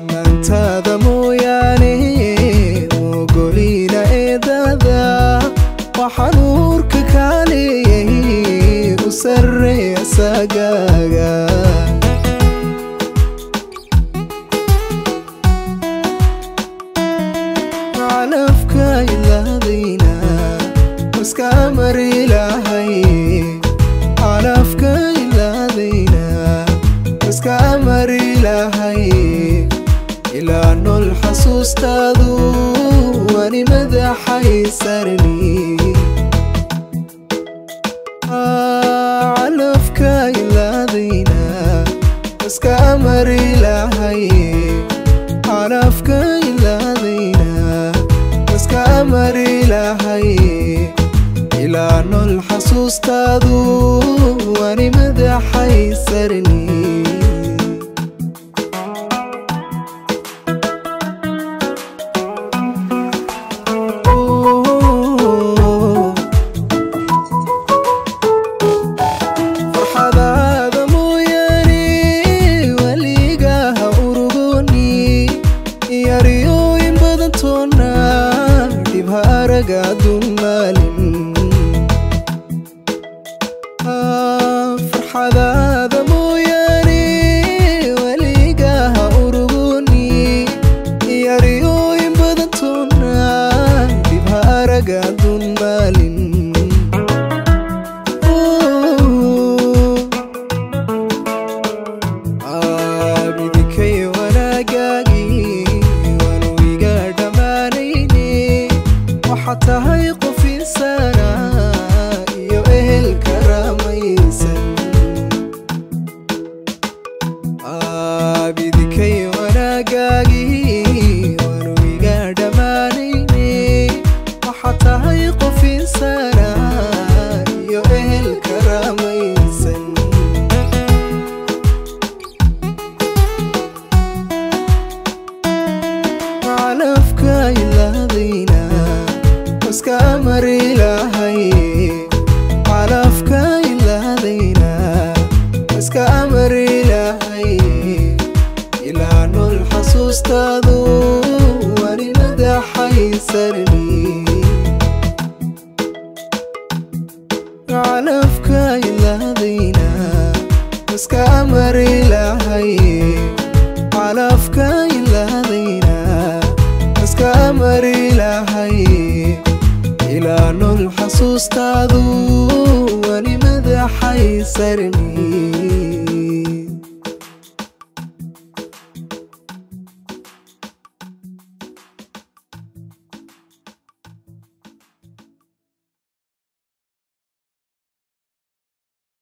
Maantaada mooyaane mogolina eedada waxaan uurka kaaleeyay u sarreeya sagaaga. Calafka ilaadayna iska mari lahay, calafka ilaadayna iska mari lahay. Ilaa nool xasuustaadu wani madaxay sarni. Calafka ilaadayna iska mari lahay, calafka ilaadayna iska mari lahay. Ilaa nool xasuustaadu wani madaxay sarni. Farxadaada mooyaane weligaha urugoni yaryooyin badan toona dhib ha araga adduun maalin. Farxadaada mooyaane weligaha urugoni yaryooyin badan toona dhib ha araga adduun maalin. Abidikay wanaagaagii waanu iga dhammaanayne, waxaad tahay qof insaana iyo ehel karaamaysan. Abidikay wanaagaagii waanu iga dhammaanayne, waxaad tahay qof insaana iyo ehel karaamaysan. Calafka ilaadayna iska mari lahay, calafka ilaadayna iska mari lahay. Ilaa nool xasuustaadu wani madaxay sarni. Calafka ilaadayna iska mari lahay, calafka